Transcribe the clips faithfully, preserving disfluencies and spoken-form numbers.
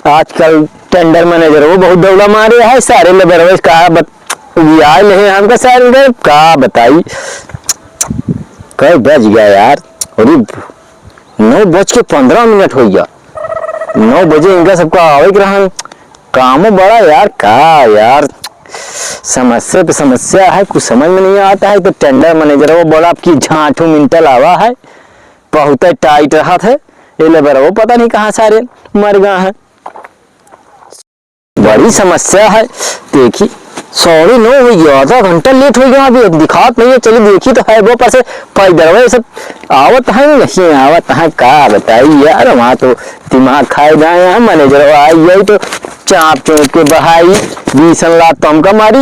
आजकल टेंडर मैनेजर वो बहुत दौड़ा मारे है, सारे लेबर का बत-, उबियाए ले हैं हमका सारे लेबर, का बताई, कई बज गया यार, अरे नौ बज के पन्द्रह मिनट हो गया, नौ बजे इनका सबका आवे के रहन, कामो बड़ा यार, का यार, समस्या पे समस्या है, कुछ समझ में नहीं आता है। तो टेंडर मैनेजर वो बोला आपकी झांठू मिंटल आवा है, बहुत टाइट रहत है, ये लेबर वो पता नहीं कहाँ सारे मर गए हैं। बड़ी समस्या है। देखी, सौड़ी नौ हो गया, आधा घंटा लेट हो गया, अभी दिखात नहीं है। चली देखी तो है वो पर से पैदल वैसे आवत है, नहीं आवत है, का बताई यार, वहाँ तो दिमाग खाए जाए हैं। मैनेजर आई गई तो चाप चोंप के बहाई, बीसन लात तो हमका मारी,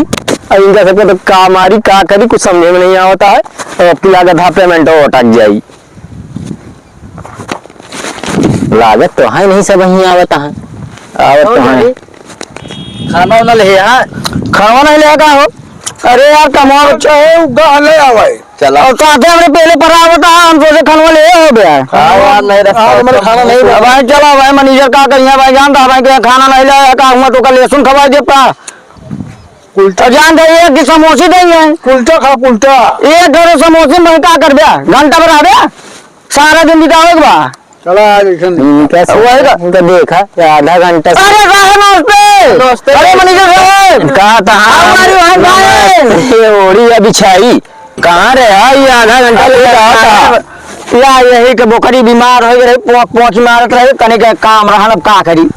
और इनका सबका तो का मारी, का करी, कुछ समझे में नहीं आवता है। और अब की लागत है पेमेंट अटक जाई। लागत तो है नहीं, सब यहीं आवत है, आवत तो है। खाना वाना ले आ। खाना वाना ले आ का हो? अरे यार, कमाओ। अच्छा है, उगा ले आवे। चला। और साथे हमरे पहले पर आवत है, हम सोचे खाना ले हो बे। हाँ, यार, नहीं रखा। आज हमारे खाना नहीं बना। भाई, चला भाई, मैनेजर का करिया भाई, जानता भाई के खाना नहीं लाया का, हुआ तो का लहसुन खवाई दे पा। कुलचा। और जान जाइए कि समोसे देंगे। कुलचा खा, कुलचा। एक घरे समोसे में का कर बे? घंटा भर आवे, सारा दिन बितावे के बा। चला, आज ऐसन। हम्म, क्या वही का। तो देखा, ये आधा घंटा से अरे साहब, नमस्ते। नमस्ते। अरे, मैनेजर साहब। कहाँ था? हमारी वहाँ जाए। ये ओढ़ी या बिछाई। कहाँ रे? हाँ, ये आधा घंटा ले रहा था। या यही के बोकरी बीमार हो गए, पोंख, पोंख मारत रहे, तने के काम रहन, अब का करी?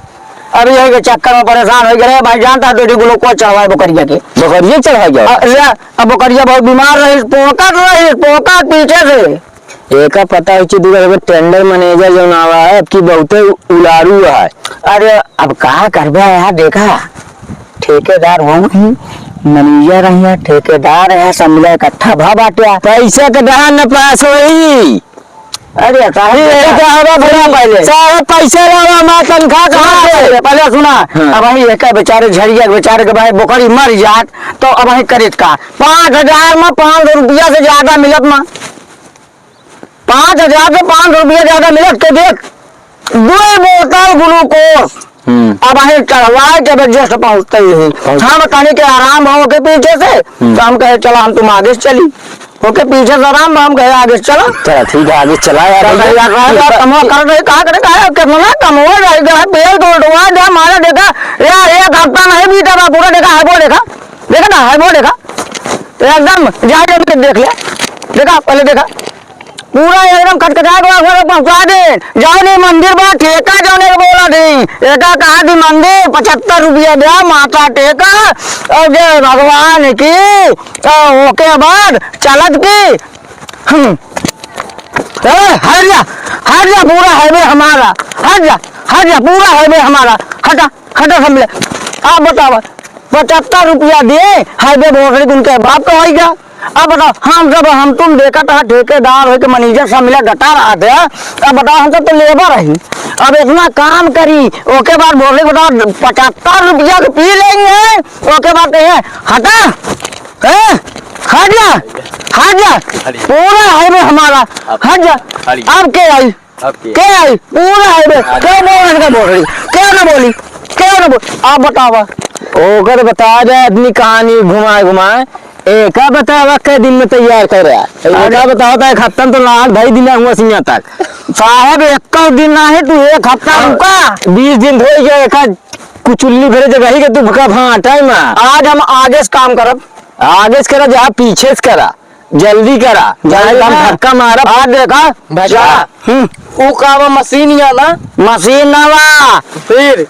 अब यही के चक्कर में परेशान हो गए, भाई जानता तो ग्लूकोज चढ़वाए बोकरिया के। बोकरिया चढ़वा गया? अ, ले, अब बोकरिया बहुत बीमार रही, पोंखत रही, पोंखत पीछे से। एका पता हो कि दूसरा एगो टेंडर मैनेजर जौन आवा है, अब की बहुते उलारू है। अरे, अब का करबे यार, देखा, ठेकेदार वहू ही, मैनेजर है, ठेकेदार है, सब मिला इकट्ठा भा बाटे। पैसा के डहा न पास होई। अरे, साहब, ये यही तो हवा भरा पहले। साहब, पैसा लावा, हमार तनख्वाह कहाँ से? पहले सुना, हाँ। अब वही एक बेचारे झरिया के बेचारे के भाई बोकरी मर जात, तो अब वही करित का? पाँच हजार में पाँच सौ रुपया से ज्यादा मिलत ना। पाँच हजार से पाँच सौ रुपया ज्यादा मिलत के देख, दो बोतल ग्लूकोज। हम्म। अब वहीं चढ़वाए के वजह से पहुँचते ही। पहुँच- हम तनी के आराम हो के पीछे से, हम्म। तो हम कहे, "चला, हम तुम आगे से चली।" ओके, पीछे से आराम, हम कहे, "आगे से चला।" चला, ठीक है, आगे से चला यार। चल, यार, यार, यार, कमवा कर रहे, कहाँ करे, कहाँ है? कितना कमवा जाएगा, बेल तो उठवा दे, हमारा देखा, यार, एक हफ्ता नहीं बीता बा, पूरा देखा, है वो देखा, देखा ना, है वो देखा, एकदम, जा, जा, देख ले, देखा, पहले देखा। पूरा एकदम खटखटा के ओकरा पहुंचा दे। जौने मंदिर बा ठेका जौने के बोला थी, एका कहा थी मंदिर पचहत्तर रुपया दे, माथा टेका और जय भगवान की, तो ओके बाद चलत की। हम्म। ए, हट जा, हट जा, पूरा हाईवे हमारा, हट जा, हट जा, पूरा हाईवे हमारा, हटा। हटा सामने। आप बतावा, पचहत्तर रुपया दिए, हाईवे भोसड़ी उनके बाप का होई क्या? अब बताओ, हम सब, हम तुम देखत हा, ठेकेदार होई के मैनेजर सब मिला गटा रहा थे। अब बताओ, हम सब तो लेबर ही, अब इतना काम करी, ओके बाद भोसड़ी बताओ, पचहत्तर रुपया के पी लेंगे, ओके बाद कहिए, "हटा, ए, हट जा, हट जा, पूरा हाईवे हमारा, हट जा।" अब के आई? अब के? के आई? पूरा है बे। आ, क्या बोल रहे, क्या बोल रही? क्या ना बोली? क्या ना बोल-, आप बतावा। ओकर बता दे आदमी कहानी घुमाए घुमाए। एका बतावा कै दिन में तैयार करे? एका बतावा तो एक हफ्ता में तो लाल भाई दिन हुआ सिंह तक। साहब, एक दिन ना है, तू एक हफ्ता हाँ, रुका। बीस दिन धोई गया, एका कुचुल्ली भरे जगह ही के तू भका भाटा है माँ। आज हम आगे से काम करब। आगे से करा, जहाँ पीछे से करा। जल्दी करा, जल्दी जाए हम ना। धक्का मारब। आज देखा, भैया, जा। हम्म। ऊ का बा, मशीन या ना? मशीन ना बा। फिर?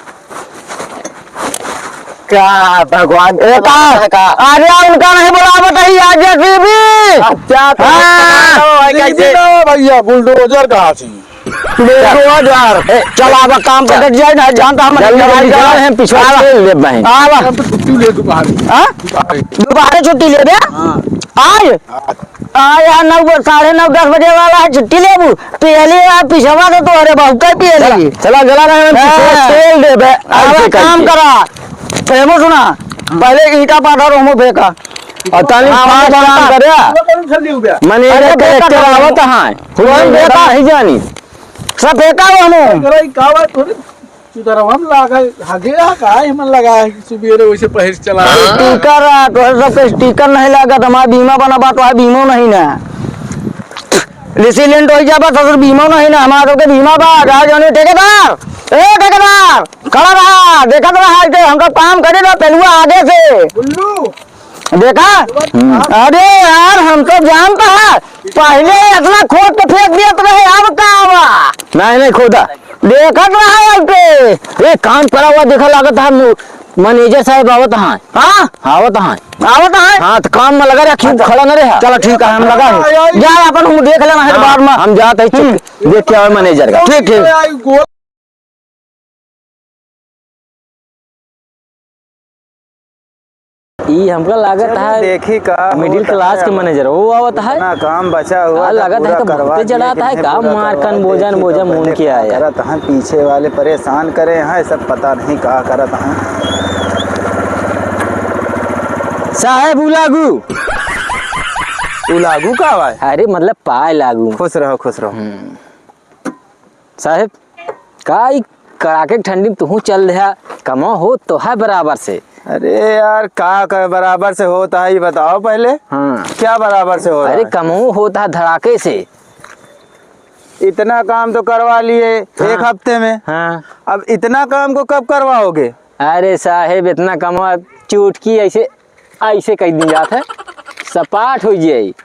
का भगवान ए का? का? अरे उनका नहीं बोला, बताइए, आज जेसीबी। अच्छा, तो हाँ। बताओ, है कैसे? ना भैया, बुलडोजर कहाँ से? देखो यार, ए, चल, अब काम पकड़ जाए ना, जानता हम जल्दी, जल्दी जाए, जाओ, हम पिछवा आवा। खेल ले बहन। आवा। हम तो छुट्टी ले दोपहर में। हाँ? दोपहर में। दोपहर छुट्टी ले बे? हाँ। आज? आज। आज यार, नौ बजे, साढ़े नौ, दस बजे वाला है, छुट्टी लेबू। पियली यार, पिछवा तो तोहरे बहुत है पियली। चला, चला रहे हैं, हाँ। पिछवा खेल दे बे। आवा, ऐसे काम करके। करा। फेमो सुना, पहले ईंटा पाथर ओमो फेंका। और ताली हाँ, पाँच वही काम फेंका। करे। मने अरे, एक फेंका ट्रैक्टर ना। आवत है। कौन फेंका? नहीं जानी। सब फेंका वो हमें। अरे, का बात हो रही? तू तरफ हम लागल, हगे रहा का, हमन लगा है कि सुबेरे वैसे पहिर चला। स्टिकर आ, तोहरे सबके स्टिकर नहीं लागत, हमार बीमा बना बा, तोहार बीमो नहीं ना। रेसिडेंट होइ जाबा, ससुर बीमो नहीं ना, हमार सबके बीमा बा, जा जौने ठेकेदार, ए ठेकेदार, खड़ा रहा, देखत रहा, इके हमका काम करे ना, पेलुआ आगे से। बुल्लू। देखा? हम्म। अरे यार, हम तो जानता है, पहले इतना खोद के फेंक दिया तो रहे, अब का हुआ? नहीं, नहीं खोदा। देखत रहा है पे। ए, काम पड़ा हुआ देखा लागत है, मु-, मैनेजर साहब आवत हैं। हाँ? आवत हैं। आवत हैं? हाँ, तो काम में लगा रहा, क्यों खड़ा न रहा? चलो ठीक है, हम लगा है। जा, अपन हम देख लेना है हाँ, बाद में। हम जाते हैं, हम्म। देख के आवे मैनेजर का। ठीक, ठीक। ई हमका लागत चलो है देखी का मिडिल होता क्लास है के अब। मैनेजर वो आवत है। इतना काम बचा हुआ आ, था, लागत है पूरा तो करवा बहुते दिए जड़ात कि है नहीं का पूरा मार करवा कन दे, बोजन देखी बोजन तो मून पहले किया का है। करत हैं, पीछे वाले परेशान करे हैं, सब पता नहीं का करत हैं। साहेब उलागू। उलागू का आवा है? अरे मतलब पाए लागू। खुश रहो, खुश रहो। हम्म। साहेब, का ई कड़ाके के ठंडी में तुहूँ चल देहा, कमो हो तो है बराबर से। अरे यार, का कर बराबर से होता है, ये बताओ पहले। हाँ। क्या बराबर से हो रहा अरे, है? कमो होता है धड़ाके से। इतना काम तो करवा लिए हाँ। एक हफ्ते में। हाँ। अब इतना काम को कब करवाओगे? अरे साहेब, इतना कमवा चुटकी ऐसे ऐसे कई दिन जात है, सपाट होइ जाई।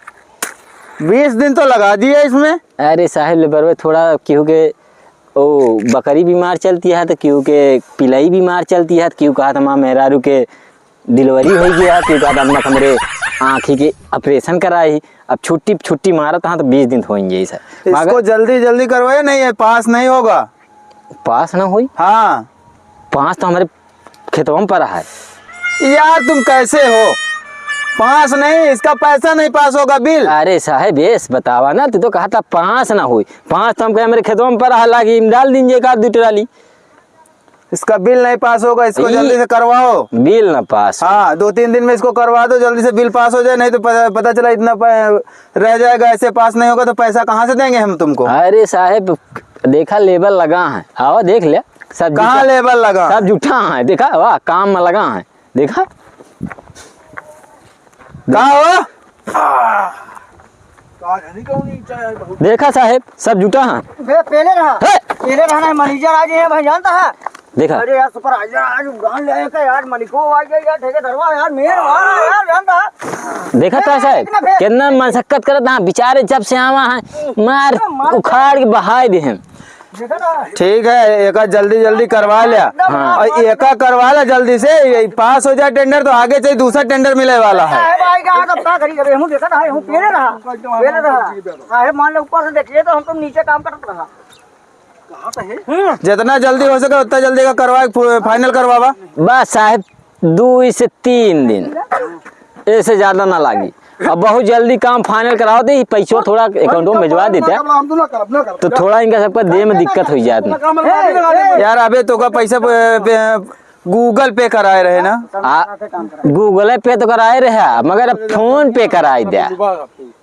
बीस दिन तो लगा दिए इसमें। अरे साहेब, लेबरवे थोड़ा केहू के ओ बकरी बीमार चलती है, तो केहू के पिलाई बीमार चलती है, तो केहू कहत हमार मेहरारू के डिलीवरी होइ गया, केहू कहत अम्मा हमरे आँखी के ऑपरेशन कराई। अब छुट्टी, छुट्टी मारत हाँ, तो बीस दिन होइ जाई सर। इसको मगर जल्दी, जल्दी करवाए, नहीं है, पास नहीं होगा। पास ना होई? हाँ। पास तो हमरे खेतवा में पड़ा है। यार, तुम कैसे हो? पास नहीं, इसका पैसा नहीं पास होगा, बिल। अरे साहेब, बेस बतावा ना, तू तो कहता पास ना होई। पास तो हम कहे हमरे खेतवा में पड़ा है, लागी हम डाल दीजिए एक आध दो ट्राली। इसका बिल नहीं पास होगा, इसको ई जल्दी से करवाओ। बिल ना पास हो। हाँ, दो तीन दिन में इसको करवा दो, जल्दी से बिल पास हो जाए, नहीं तो पता, पता चला इतना प-, रह जाएगा, ऐसे पास नहीं होगा तो पैसा कहाँ से देंगे हम तुमको? अरे साहेब, देखा लेबर लगा है, आवा देख ले, सब कहाँ जुटा, लेबर लगा? सब जुटा है, देखा, वाह, काम में लगा है, देखा। का हो? का जानी कौन ई चाय बहुत देखा साहेब, सब जुटा है। बे, पेले रहा। हे! पेले रहा ना, मैनेजर आ गए हैं भाई, जानता है? देखा। अरे यार, सुपरवाइजर आज उड़ान ले आए का यार, मलिको आ गया यार, ठेकेदारवा यार, मेहर वाला यार, जानता है? देखा तो ए, साहेब, इतना बे- कितना मशक्कत करत ना, बेचारे जब से आवा है, मार अरे, मार उखाड़ के बहाय दे हैं। ठीक है, एका जल्दी जल्दी करवा लिया। हाँ। और एका करवा ला जल्दी से, ये पास हो जाए टेंडर तो आगे से दूसरा टेंडर मिले वाला है। साहेब आएगा, तब का करी, अबे हमहू देखत है, हमहू पेले रहा, पेले रहा। साहेब मान ले ऊपर से देखिए तो हम तो नीचे काम करत रहा। कहाँ पे है? हम्म। जितना जल्दी हो सके उतना जल्दी का करवा, फाइनल करवावा। बस साहेब, दुई से तीन दिन, ऐसे ज्यादा ना लागी। अब बहुत जल्दी काम फाइनल कराओ दे, पैसो थोड़ा अकाउंट में भिजवा देते, तो थोड़ा इनका सबका देह में दिक्कत हो जात ना। यार, अबे तो का पैसा पे, पे, गूगल पे कराए रहे ना? आ, गूगल पे तो कराए रहे, मगर अब फोन पे कराए दे।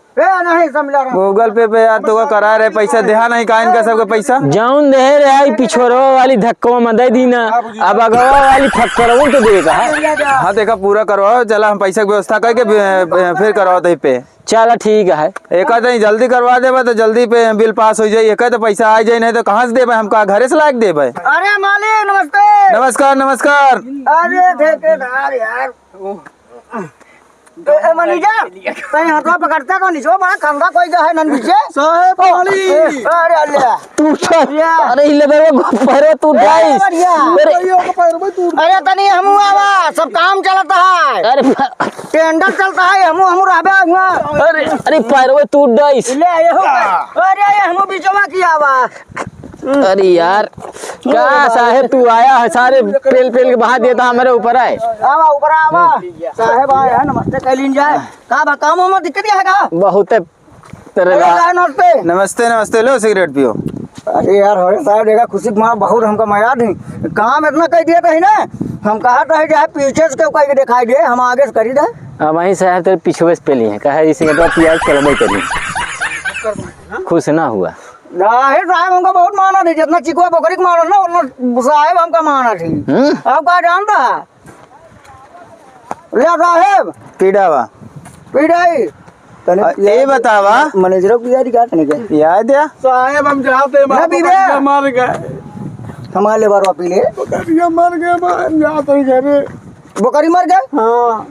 ए, नहीं समझा रहा। गूगल पे पे यार, तो का करा रहे, पैसा देहा नहीं का इनका सबके पैसा? जौन देहे रहे, आई पिछोरवा वाली धक्कवा में दे दी ना, अब अगवा वाली फक्करवा तो दे का है। हाँ, देखा, पूरा करवाओ, चला हम पैसा के व्यवस्था करके बे-, बे-, फिर करवाओ तही पे। चला, ठीक है। एक आध जल्दी करवा देबा तो जल्दी पे बिल पास हो जाई, एक तो पैसा आ जाई, नहीं तो कहाँ से देबे, हम का घरे से लाके देबे? अरे मालिक, नमस्ते। नमस्कार, नमस्कार। अरे ठेकेदार यार, ए, ए, मैनेजर, तैं हथवा पकड़ता तो निचवा बड़ा खंदा कोई जो है नन पीछे। साहेब, ओ, पानी। ए, अरे, अल्लाह। तू उठा। या। अरे, ई ले बे, वो पैरवा तू ए, उठाइस। बढ़िया। अरे। भाइयों का पैर में तू अरे, तनी हमू आवा, सब काम चलत है। अरे, प- टेंडर चलत है, हमू, हमू रहबे हुआ। अरे, अरे, पैरवा तू उठाइस। ले, ये हो गए। अरे, ये हमू बीचवा की आवा। अरे यार, का साहेब तू आया है, सारे पेल पेल के बहा देता हमरे ऊपर है। आवा, ऊपर आवा। साहेब आए हैं, नमस्ते कह लीन जाए। का बा, काम में दिक्कत है का? बहुत है तेरे अरे का। साहेब, नमस्ते। नमस्ते, नमस्ते, लो सिगरेट पियो। अरे यार, हरे साहेब, देखा खुशी कुमार बहुत हमका मया दी। काम इतना कह दिया था ही ना, हम कहा था जाए पीछे से क्यों कह के दिखाई दे, हम आगे से करी दे। अब वहीं साहेब तेरे पीछे से पेली है, कहे इसी के तो पियाज चलबे करी। खुश ना हुआ। जाहिर साहेब हमका बहुत मानत ही, जितना चिकुआ बोकरी के मानत ना, उतना साहेब हमका मानत ही। हम्म। अब का जानता? ले साहेब। पीड़ा बा। पीड़ा ही। तने अ, पिया ए दे। बतावा। मैनेजर को पिया दी का तने के? पिया दे। साहेब हम जाते हैं, ना बाप पीबे। बकरिया मर गए। हमारे लेबर पी ले। बकरिया मर गए, हम जाते हैं घरे। बकरी मर गए? हाँ।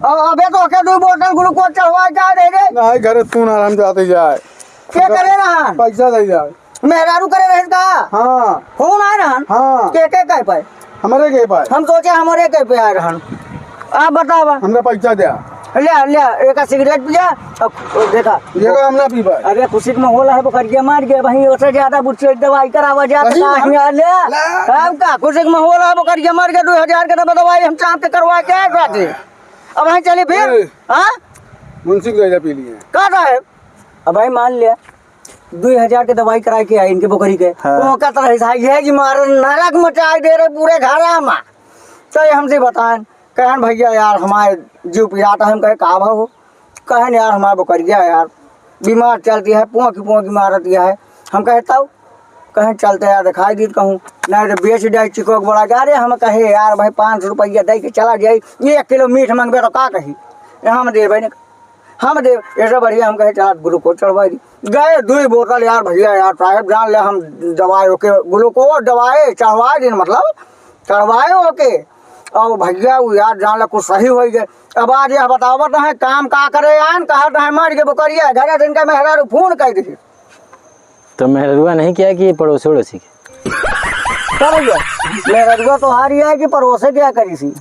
अ-, अबे तो ओके दो बोतल ग्लूकोज चढ़वा के आ रहे रे। नहीं, घरे तू ना, हम जाते जाए। के करे रहन? पैसा दे जाए। मेहरारू करे रहन का? हाँ। फोन आए रहन? हाँ। के, के कहे पाए? हमरे के पाए। हम सोचे हमरे के पे आए रहन। आप बतावा। हमरा पैसा दे। ले, ले, एक सिगरेट पिया, अब देखा। ये का हम ना पी पाए। अरे, खुशी में होला है, बकरिया मर गया, वहीं ओसे ज्यादा बुच्ची दवाई करावा जात सही ना, में? हम ले। ले। अब का, खुशी में होला है, बकरिया मर गया, दो हजार के दवा दवाई हम चाप के करवा के आए रहते। अब वहीं चली फिर, ए, हाँ? मुंशी को दे पी लिए। का साहेब? अब भाई मान लिया, दुई हजार के दवाई कराए के आई इनके बोकरी के। हाँ। तो कहत रहे, "साहब, ये जी मारे नरक मचाए दे रहे पूरे घरा में।" तो ये हमसे बताएं, कहन, "भैया यार, हमारे जीव पिरात है।" हम कहे, "का भाव हो?" कहन, "यार, हमारे बोकरिया यार, बीमार चलती है, पोंकी पोंकी मारती है।" हम कहे, "तब?" कहन, "चलते यार, दिखाई दीत कहूँ, नहीं तो बेच जाए चिकोक बड़ा।" अरे हम कहे, "यार भाई, पाँच सौ रुपया दे के चला जाए, एक किलो मीट मांगबे तो का कही?" हम देबे नहीं। हम दे, ऐसे बढ़िया हम कहे, "चला ग्लूकोज चढ़वा दी।" गए दुई बोतल यार भैया, यार साहेब जान ले, हम दवाई ओके, ग्लूकोज दवाई चढ़वा दिन, मतलब चढ़वाए ओके। और भैया वो यार जान ले कुछ सही हो गए। अब आज यह बतावत है काम का करे आन, कहत है मर के बोकरिया, घरे से इनका मेहरारू फोन कर दी। तो मेहररुआ नहीं किया कि पड़ोसी वड़ोसी के? का भैया, मेहररुआ तो हार ही है कि पड़ोसे क्या करी सी?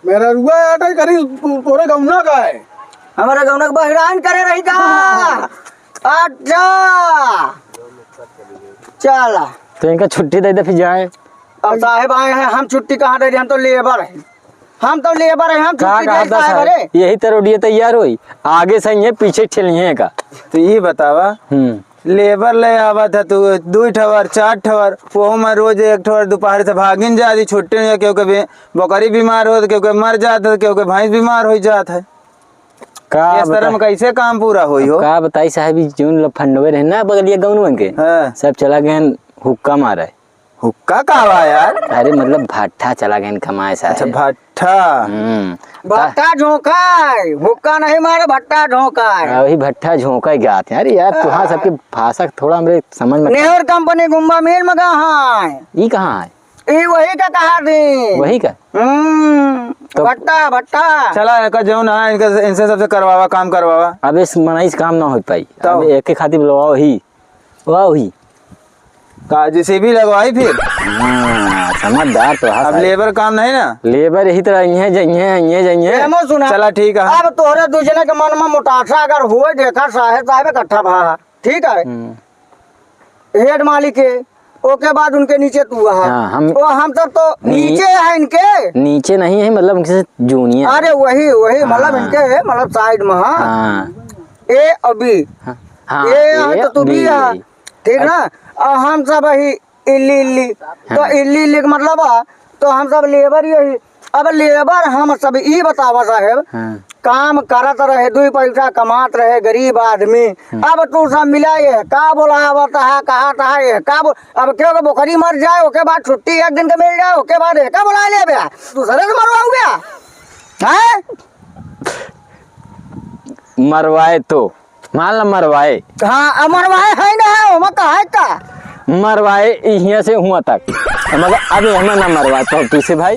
मेहररुआ आटा करी, तू, तोरे गौना का है? हमारे गौना के बहिरान करे रही का? अच्छा, चला। तो इनका छुट्टी दे दे, फिर जाए। अब साहेब आए हैं, हम छुट्टी कहाँ दे दे, हम तो लेबर हैं, हम तो लेबर हैं, हम का छुट्टी कहा दे था साहेब, साहब? अरे। यही तो रोडिये तैयार होई, आगे से ही है, पीछे ठेलिए का। तो ये बतावा, हम्म। लेबर ले आवत है तू, दुई ठवर, चार ठवर, ओहू में रोज एक ठवर दोपहर से भागिन जाती, छुट्टी नहीं, क्योंकि बे-, बकरी बीमार होत, क्योंकि मर जात है, क्योंकि भैंस बीमार हो जात है। का इस तरह बता-, में कैसे काम पूरा होई हो? का बताई साहब, ई जौन लफंडवे रहे ना बगलिया गौनवन के, हाँ। सब चला गए हुक्का मारे। हुक्का का बा यार? अरे मतलब भट्ठा चला गए कमाए साहब। अच्छा, भट्ठा। हम्म। भट्ठा झोंका है, हुक्का नहीं मारे, भट्ठा झोंका है। हाँ, वही भट्ठा झोंका ही गात है। अरे यार, तुहां सबके भाषा थोड़ा हमरे समझ में नेहर कंपनी गुम्बा मिल में गा है। ई कहाँ है? ई वही का कहा थी। वही का? हम्म, तो भट्टा, भट्टा। चला, एका जौन है, इनका, इनसे सबसे करवावा, काम करवावा। अब इस मनई से काम ना हो पाई। तो? अब एक के खातिर बुलवाओ ही, वाह ही। का जेसीबी लगवाई फिर? हाँ, समझदार तो है अब साहब। लेबर काम नहीं ना? लेबर यही तरह, इहे जइहे, इहे जइहे। ए, मो सुना। चला, ठीक है। अब तोहरे दू जने के मन में मुटासा अगर होए, देखा साहेब, साहेब इकट्ठा भा, ठीक है? हम्म। हेड मालिक के, ओके बाद उनके नीचे तू है। हाँ, हम ओ, हम सब तो नी-, नीचे है इनके। नीचे नहीं है, मतलब उनसे जूनियर। अरे वही, वही, मतलब हाँ। इनके है, मतलब साइड में, हाँ। हाँ। ए और बी। हाँ, हाँ, ए है ए, तो तू बी बी। है, ठीक ना? और हम सब ही इल्ली इल्ली। तो हाँ। इल्ली इल्ली के मतलब है, तो हम सब लेबर ही है। अब लेबर हम सब ई बतावा साहेब, हाँ। काम करत रहे, दुई पैसा कमात रहे गरीब आदमी। हम्म। अब तू सब मिला ये का बोलावत है, कहत है ये का बो-, अब क्यों के बोकरी मर जाए, ओके बाद छुट्टी एक दिन के मिल जाए, ओके बाद ये का बोला ले बे, दूसरे से मरवाऊ बे, हैं? मरवाए तो मान ला मरवाए। हाँ, अब मरवाए है ना, ओमा का है का? मरवाए इहिया से हुआ तक। मगर अब हमें ना मरवाए तो पीछे भाई।